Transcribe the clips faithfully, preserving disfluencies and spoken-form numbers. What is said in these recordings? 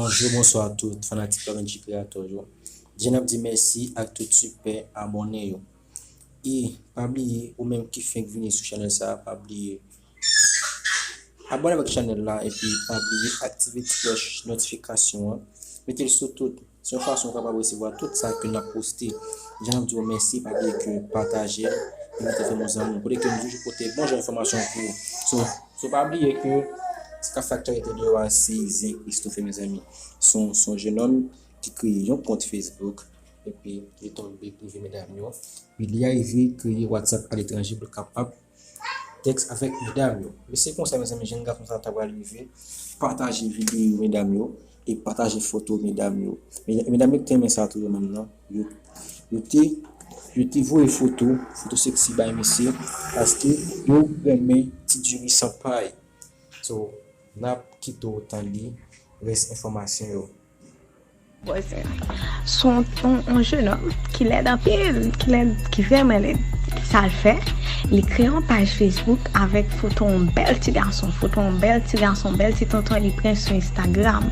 Bonjou, bonswa tout fanatik Lovenjy Creator yo. Deja n ap di mèsi ak tout sipè abòne yo. E pa bliye, ou menm ki fenk vini sou chanèl sa a, pa bliye abòne avèk chanèl la, epi pa bliye aktive ti klòch notifikasyon an. Mete l sou tout. Se yon fason ou kapab resevwa tout sa ke n ap poste. Jan ap di w mèsi, pa bliye ke pataje l, e mete fè nou zanmi. Kote ke nou toujou pote bon jan enfòmasyon pou ou. So, so pa bliye ke sa k ap fè aktyalite deyò a se Zen Christopher, mezanmi. Se yon, se yon jennonm ki kreye yon kont Facebook, epi li tonbe prive medam yo. Epi li arive kreye WhatsApp aletranje pou l kapab tèks avèk medam yo. Men se konsa, mezanmi, jèn gason sa ta pral rive pataje videyo medam yo e pataje foto medam yo. Medam, medam yo ki te renmen sa tou yo menm nan, yo, yo te, yo te voye foto, foto seksi bay misye, paske yo renmen ti diri san pay. So, n ap kite w tande rès enfòmasyon yo. Bòzè. Se yon, yon, yon jennonm ki lèd anpil, ki lèd, ki vrèman lèd. Sa l fè? Li kreye yon paj Facebook avèk foto yon bèl ti gason, foto yon bèl ti gason, bèl ti tonton, li pran sou Instagram.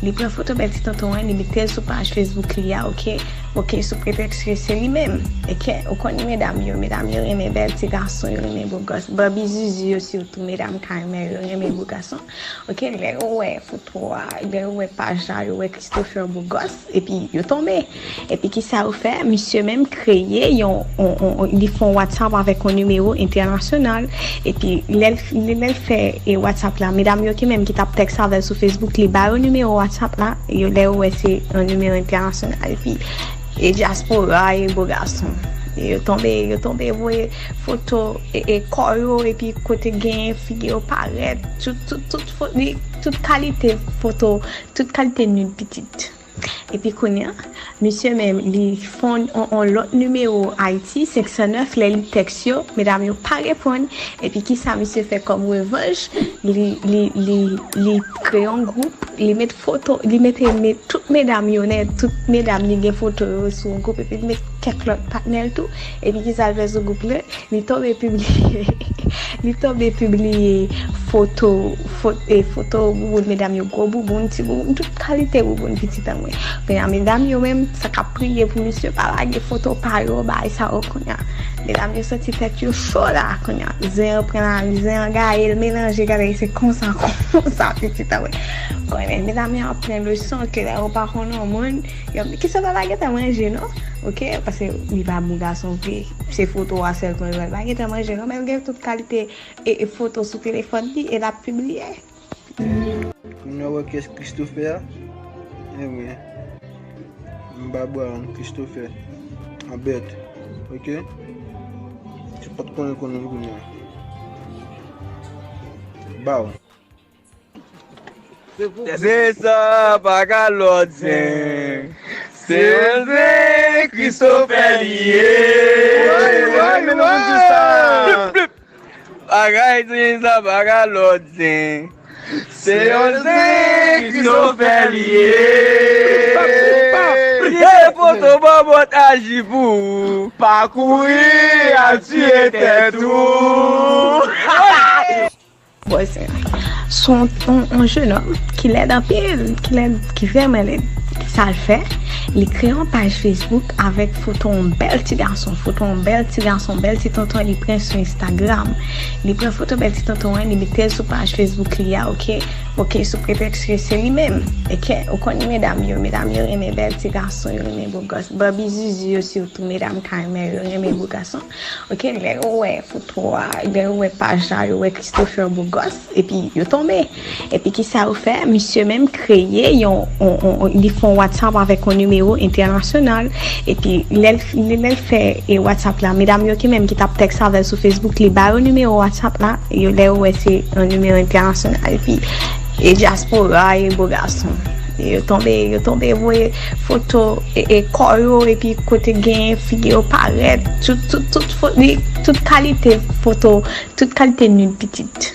Li pran foto bèl ti tonton an, li mete l sou paj Facebook li a, oke? Oke, sou pretèks ke se li menm. Oke, ou konn medam yo, medam yo renmen bèl ti gason, yo renmen bo gòs. Bòbi zizi yo sitou, medam ka renmen, yo renmen bo gason. Oke, lè yo wè foto a, lè yo wè paj la, yo wè Christopher bo gòs, epi yo tonbe. Epi kisa yo fè? Misye menm kreye yon, yon, yon, yon, li fè yon WhatsApp avèk yon nimewo entènasyonal. Epi lè l, lè, lè l fè, e, WhatsApp la, medam yo ki menm ki t ap tèks avè l sou Facebook, li ba yo nimewo WhatsApp la, yo, lè yo wè se yon nimewo entènasyonal. Epi e dyaspora, e bo gason. E yo tonbe, yo tonbe voye foto, e, e kò yo, epi kote gen figi yo parèt, tout, tout, tout fo-, li, tout kalite foto, tout kalite nud pitit. Epi kounye a, misye menm, li fè yon, yon lòt nimewo Ayiti, senk san nèf, lè li tèks yo, medam yo pa reponn. Epi kisa misye fè kòm revanj? Li, li, li, li kreye yon gwoup, li met foto, li mete, met tout medam yo, nèt, tout medam li gen foto yo sou yon gwoup, epi li met kèk lòt patnè l tou. Epi kisa l fè sou gwoup la? Li tonbe pibliye, li tonbe pibliye foto, fo-, e, foto bouboun medam yo, gwo bouboun, ti bouboun, tout kalite bouboun pitit an mwen. Kounye a, medam yo menm, sa k ap priye pou misye pa lage foto pa yo, bay sa yo kounye a. Medam yo santi tèt yo cho la, kounye a. Zen an pran lari, zen an gaye l, melanje, gade se konsa, konsa, pitit an mwen. Konnen, medam yo ap pran leson ke lè yo pa konn yon moun, yo, kisa pa lage ta manje, non? Oke, paske li pa bon gason vre. Se foto a sèl konn wè. Pa gen tan manje non, men l gen tout kalite e, e foto sou telefòn li e l ap pibliye. Kounye a w wè kiyès Christopher a? Ebyen, m pa bwa yon Christopher. An bèt. Oke? Se pa t konnen konnen kounye a. Baw. Zen sa pa ka lòt zen. Se yon zen Christopher li ye. Bagay zen sa pa ka lòt zen. Se yon zen Christopher li ye. Ye foto bòbòt aji pou ou. Pa kouri al tiye tèt ou. Bòzè. Se yon, yon, yon jennonm ki lèd anpil, ki lèd, ki vrèman lèd. Sa l fè? Li kreye yon paj Facebook avèk foto yon bèl ti gason, foto yon bèl ti gason, bèl ti tonton, li pran sou Instagram. Li pran foto bèl ti tonton an, li mete l sou paj Facebook li a, oke? Oke, sou pretèks ke se li menm. Oke, ou konn medam yo, medam yo renmen bèl ti gason, yo renmen bo gòs. Bòbi zizi yo sitou, medam ka renmen, yo renmen bo gason. Oke, lè yo wè foto a, lè yo wè paj la, yo wè Christopher bo gòs, epi yo tonbe. Epi kisa yo fè? Misye menm kreye yon, yon, yon, yon, li fè yon WhatsApp avèk yon nimewo entènasyonal. Epi lè l, lè, lè l fè, e, WhatsApp la, medam yo ki menm ki t ap tèks avè l sou Facebook, li ba yo nimewo WhatsApp la, yo, lè yo wè se yon nimewo entènasyonal. Epi e dyaspora, e bo gason. Yo tonbe, yo tonbe voye foto, e, e kò yo, epi kote gen figi yo parèt, tout, tout, tout fo-, li, tout kalite foto, tout kalite nud pitit.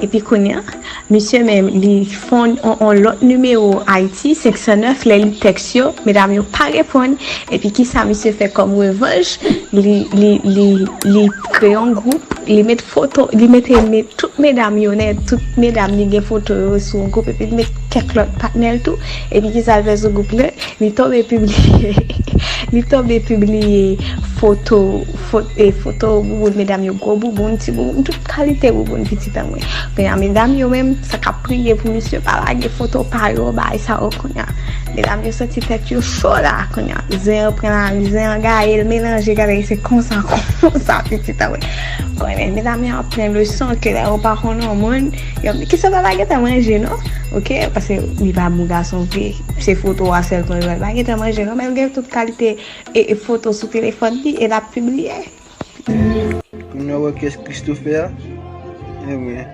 Epi kounye a, misye menm, li fè yon, yon lòt nimewo Ayiti, senk san nèf, lè li tèks yo, medam yo pa reponn. Epi kisa misye fè kòm revanj? Li, li, li, li kreye yon gwoup, li met foto, li mete, met tout medam yo, nèt, tout medam li gen foto yo sou yon gwoup, epi li met kèk lòt patnè l tou. Epi kisa l fè sou gwoup la? Li tonbe pibliye, li tonbe pibliye foto, fot, e, foto bouboun medam yo, gwo bouboun, ti bouboun, tout kalite bouboun pitit an mwen. Kounye a, medam yo menm, sa k ap priye pou misye pa lage foto pa yo, bagay sa yo kounye a. Medam yo santi tèt yo cho la, kounye a. Zen an pran la, zen an gaye, l melanje, gade, se konsa, konsa, pitit an mwen. Konnen, medam yo ap pran leson ke lè yo pa konn yon moun, yo, kisa papa gentan manje, non? Ok, paske li pa bon gason vre. Se foto a sèlman l wè. L pa gentan manje, non, men l gen tout kalite e, e foto sou telefòn li e l ap pibliye. Kounye a, wè kiyès Christopher a? Ebyen,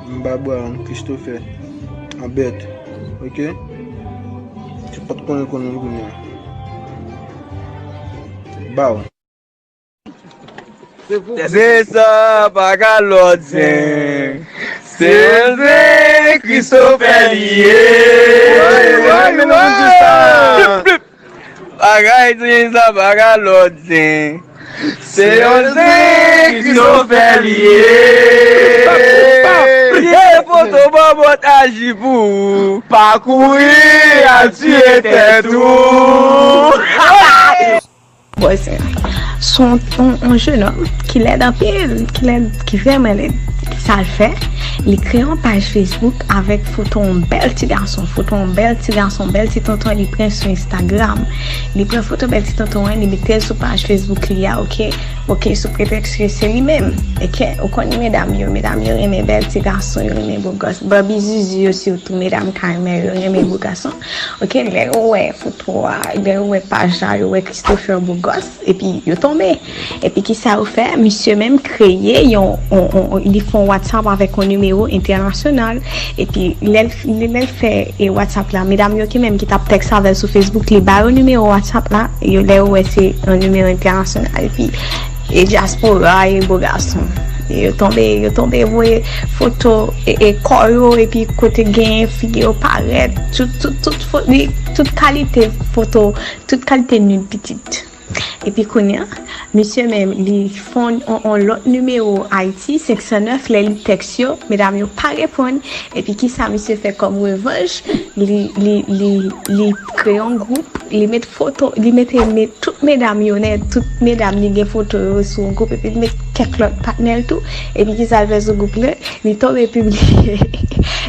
m pa bwa yon Christopher. An bèt. Ok? Se pa t konnen konnen kounye a. Baw. Se sa, pa ka lòt zen. Se yon zen, Christopher li ye. Woy, woy, woy. Bagay zen sa, pa ka lòt zen. Se yon zen, Christopher li ye. Ye foto bòbòt aji pou ou. Pa kouri, al tiye tèt ou. Bòz, se yon, yon, yon jenòm ki lèd anpil, ki lèd, ki vrèman lèd. Sa l fè, li kreye yon paj Facebook avèk foto yon bèl ti gason, foto yon bèl ti gason, bèl ti tonton, li pran sou Instagram. Li pran foto bèl ti tonton an, li mete l sou paj Facebook li a, ok? Ok, sou pretèks ke se li menm. Ok, ou konn medam yo, medam yo renmen bèl ti gason, yo renmen bo gòs. Bòbi zizi yo sitou, medam ka renmen, yo renmen bo gason. Ok, lè yo wè foto a, lè yo wè paj la, yo wè Christopher bo gòs, epi yo tonbe. Epi kisa yo fè? Misye menm kreye yon, yon, yon, yon, li fè yon WhatsApp avèk yon nimewo entènasyonal. Epi lè l, lè, lè l fè, e, WhatsApp la, medam yo ki menm ki t ap tèks avè l sou Facebook, li ba yo nimewo WhatsApp la, yo, lè yo wè se yon nimewo entènasyonal. Epi, e, dyaspora, e, bo gason. Yo tonbe, yo tonbe voye foto, e, e, kò yo, epi kote gen figi yo parèt, tout, tout, tout fo-, li, tout kalite foto, tout kalite nud pitit. Epi kounye a, misye menm, li fè yon, yon lòt nimewo Ayiti, senk san nèf, lè li tèks yo, medam yo pa reponn. Epi kisa misye fè kòm revanj? Li, li, li, li kreye yon gwoup, li met foto, li mete, met tout medam yo nèt, tout medam li gen foto yo sou yon gwoup, epi li met kèk lòt patnè l tou. Epi kisa l fè sou gwoup la? Li tonbe pibliye,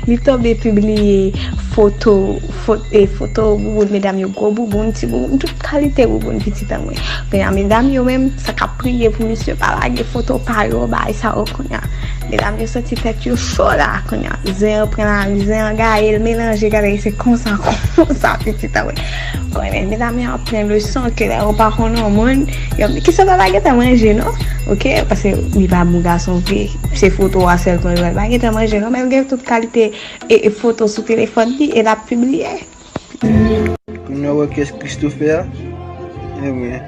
li tonbe pibliye foto, fot-, e, foto bouboun medam yo, gwo bouboun, ti bouboun, tout kalite bouboun pitit an mwen. Kounye a, medam yo menm, sa k ap priye pou misye pa lage foto pa yo, bagay sa yo kounye a. Medam yo santi tèt yo cho la, kounye a. Zen an pran la, zen an gaye, l melanje, gade, se konsa, konsa, pitit an mwen. Konnen, medam yo ap pran leson ke lè yo pa konn yon moun, yo, kisa papa gentan manje, non? Ok, paske li pa bon gason vre. Se foto a sèlman l wè. L pa gentan manje, non, men l gen tout kalite e, e foto sou telefòn li e l ap pibliye. Kounye a, wè kiyès Christopher a? Ebyen,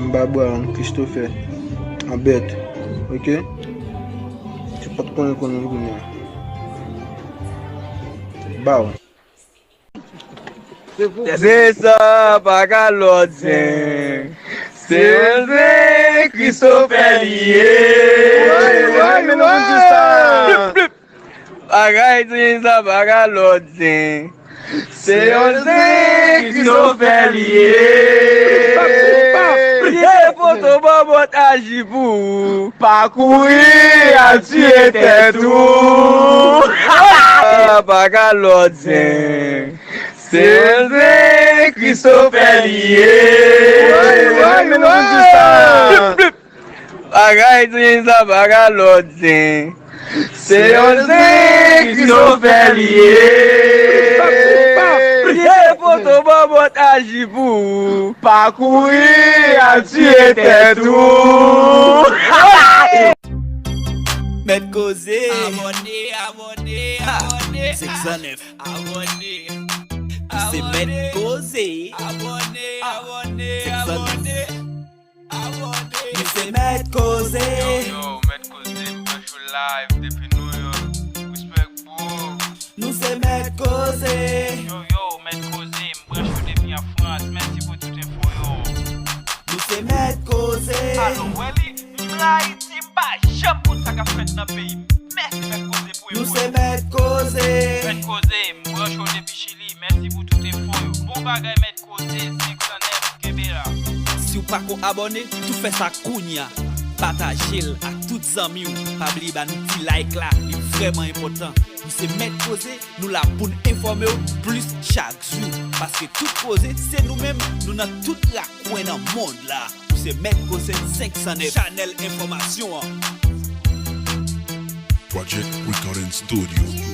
m pa bwa yon Christopher. An bèt. Ok? Se pa t konnen konnen kounye a. Baw. Se sa, pa ka lòt zen. Se yon zen, Christopher li ye. Woy, woy, woy. Bagay zen sa, pa ka lòt zen. Se yon zen, Christopher li ye. Ye foto bòbòt aji pou ou. Pa kouri, al tiye tèt ou. Pa ka lòt zen. Se yon zen, Christopher li ye. Woy, woy, woy. Bagay zen sa, pa ka lòt zen. Se yon zen, Christopher li ye. Ye foto bòbòt aji pou ou. Pa kouri, al tiye tèt ou. Mèt koze. Abòne, abòne, abòne. Senk san nèf. Abòne. Se Mèt Koze. Abòne, abòne, abòne. Nou se Mèt Koze. Yo, yo, Mèt Koze, m branche w live depi New York. Respect, bro. Nou se Mèt Koze. Yo, yo, Mèt Koze, m branche w depi an Frans. Mèsi pou tout enfo yo. Nou se Mèt Koze. Alò, wè li, m rayi di m pa janm konn sa k ap fèt nan peyi m. Yes, Mèt Koze pou info. Nou se Mèt Koze. Mèt Koze, m branche w depi Chili. Mèsi pou tout info yo. Bon bagay, Mèt Koze, senk san nèf, kenbe la. Si w pako abòne, tou fè sa kounye a. Pataje l ak tout zanmi w. Pa bliye ba nou ti like la, li vrèman enpòtan. Nou se Mèt Koze, nou la pou n enfòme w plis chak jou. Paske tout koze, se nou menm, nou nan tout rakwen nan mond la. Nou se Mèt Koze senk san nèf, chanèl enfòmasyon an. Project Recording Studio.